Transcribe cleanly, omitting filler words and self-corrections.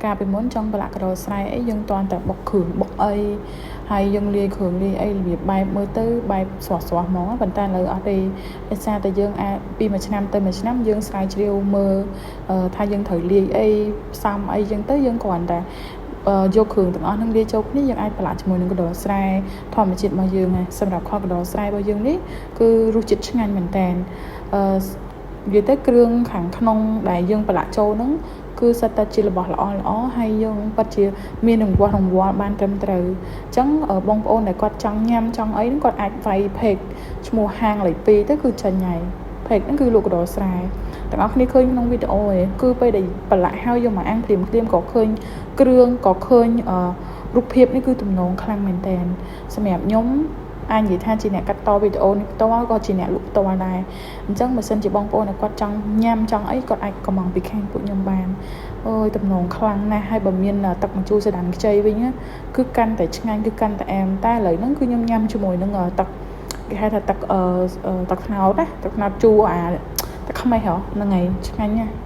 កាលពីមុនចង់ប្រឡាក់កណ្ដុរស្រែអីយើងតន់តែបុកគ្រឿងបុកអីហើយយើងលាយគ្រឿងលាយអីរបៀបបែបមើលទៅបែបស្រស់ស្រស់ហ្មងប៉ុន្តែឥឡូវអត់ទេដោយសារតែយើងអាចពីមួយឆ្នាំទៅមួយឆ្នាំយើងស្រាវជ្រាវមើលថាយើងត្រូវលាយអីផ្សំអីចឹងទៅយើងគ្រាន់តែយកគ្រឿងទាំងអស់នឹងលាយចូលគ្នាយើងអាចប្រឡាក់ជាមួយនឹងកណ្ដុរស្រែធម្មជាតិរបស់យើងហើយសម្រាប់ខកណ្ដុរស្រែរបស់យើងនេះគឺរសជាតិឆ្ងាញ់មែនតើអឺនិយាយទៅគ្រឿងខាងក្នុងដែលយើងប្រឡាក់ចូលហ្នឹងគឺសិតតែជារបស់ល្អល្អហើយយើងពិតជាមានរង្វាស់រង្វាល់បានត្រឹមត្រូវអញ្ចឹងបងប្អូនដែលគាត់ចង់ញ៉ាំចង់អីហ្នឹងគាត់អាចវាយ page ឈ្មោះហាងលេខ2ទៅគឺចេញហើយ page ហ្នឹងគឺលក់កណ្ដុរស្រែទាំងអស់គ្នាឃើញក្នុងវីដេអូឯងគឺពេលដែលប្រឡាក់ហើយយកមកអាំងភ្លាមភ្លាមក៏ឃើញគ្រឿងក៏ឃើញរូបភាពនេះគឺទំនងខ្លាំងមែនតើសម្រាប់ខ្ញុំអាចនិយាយថាជាអ្នកកាត់តវីដេអូនេះផ្ទាល់ក៏ជាអ្នកលក់ផ្ទាល់ដែរអញ្ចឹងបើសិនជាបងប្អូនគាត់ចង់ញ៉ាំចង់អីគាត់អាចកំងពីខាងពួកខ្ញុំបានអូយទំនងខ្លាំងណាស់ហើយបើមានទឹកម្ជូរសដានខ្ចីវិញគឺកាន់តែឆ្ងាញ់គឺកាន់តែអែមតែឥឡូវហ្នឹងគឺខ្ញុំញ៉ាំជាមួយនឹងទឹកគេហៅថាទឹកអឺទឹកត្នោតណាទឹកត្នោតជូរអាទឹកខ្មេះហ៎ហ្នឹងហើយឆ្ងាញ់ណាស់។